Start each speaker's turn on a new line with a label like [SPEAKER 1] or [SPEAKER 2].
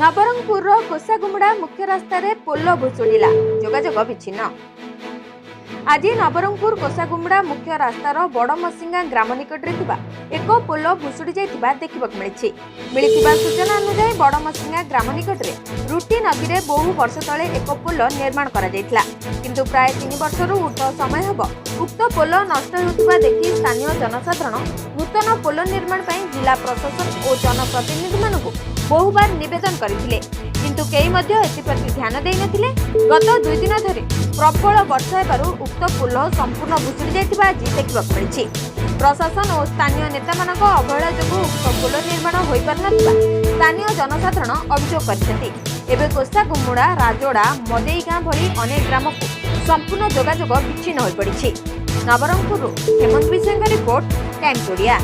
[SPEAKER 1] ନବରଙ୍ଗପୁରର କୋଷାଗୁମୁଡ଼ା ମୁଖ୍ୟ ରାସ୍ତାରେ ପୋଲ ଭୁଶୁଡ଼ିଲା, ଯୋଗାଯୋଗ ବିଚ୍ଛିନ୍ନ। ଆଜି ନବରଙ୍ଗପୁର କୋଷାଗୁମୁଡ଼ା ମୁଖ୍ୟ ରାସ୍ତାର ବଡ଼ମସିଙ୍ଗା ଗ୍ରାମ ନିକଟରେ ଥିବା ଏକ ପୋଲ ଭୁଶୁଡ଼ି ଯାଇଥିବା ଦେଖିବାକୁ ମିଳିଛି। ମିଳିଥିବା ସୂଚନା ଅନୁଯାୟୀ, ବଡ଼ମସିଙ୍ଗା ଗ୍ରାମ ନିକଟରେ ରୁଟି ନଦୀରେ ବହୁ ବର୍ଷ ତଳେ ଏକ ପୋଲ ନିର୍ମାଣ କରାଯାଇଥିଲା। କିନ୍ତୁ ପ୍ରାୟ 3 ବର୍ଷରୁ ଉର୍ଦ୍ଧ୍ୱ ସମୟ ହେବ ଉକ୍ତ ପୋଲ ନଷ୍ଟ ହେଉଥିବା ଦେଖି ସ୍ଥାନୀୟ ଜନସାଧାରଣ ନୂତନ ପୋଲ ନିର୍ମାଣ ପାଇଁ ଜିଲ୍ଲା ପ୍ରଶାସନ ଓ ଜନପ୍ରତିନିଧିମାନଙ୍କୁ ବହୁବାର ନିବେଦନ କରିଥିଲେ। କିନ୍ତୁ କେହି ମଧ୍ୟ ଏଥିପ୍ରତି ଧ୍ୟାନ ଦେଇନଥିଲେ। ଗତ 2 ଦିନ ଧରି ପ୍ରବଳ ବର୍ଷା ହେବାରୁ ଉକ୍ତ ପୋଲ ସମ୍ପୂର୍ଣ୍ଣ ଭୁଶୁଡ଼ି ଯାଇଥିବା ଆଜି ଦେଖିବାକୁ ମିଳିଛି। ପ୍ରଶାସନ ଓ ସ୍ଥାନୀୟ ନେତାମାନଙ୍କ ଅବହେଳା ଯୋଗୁଁ ଉକ୍ତ ପୋଲ ନିର୍ମାଣ ହୋଇପାରୁନଥିବା ସ୍ଥାନୀୟ ଜନସାଧାରଣ ଅଭିଯୋଗ କରିଛନ୍ତି। ଏବେ କୋଷାଗୁମୁଡ଼ା, ରାଜୋଡ଼ା, ମଦେଇଗାଁ ଭଳି ଅନେକ ଗ୍ରାମକୁ ସମ୍ପୂର୍ଣ୍ଣ ଯୋଗାଯୋଗ ବିଚ୍ଛିନ୍ନ ହୋଇପଡ଼ିଛି। ନବରଙ୍ଗପୁରରୁ ହେମନ୍ତ ବିଷୟଙ୍କ ରିପୋର୍ଟ, ଟାଇମ୍ସ ଓଡ଼ିଆ।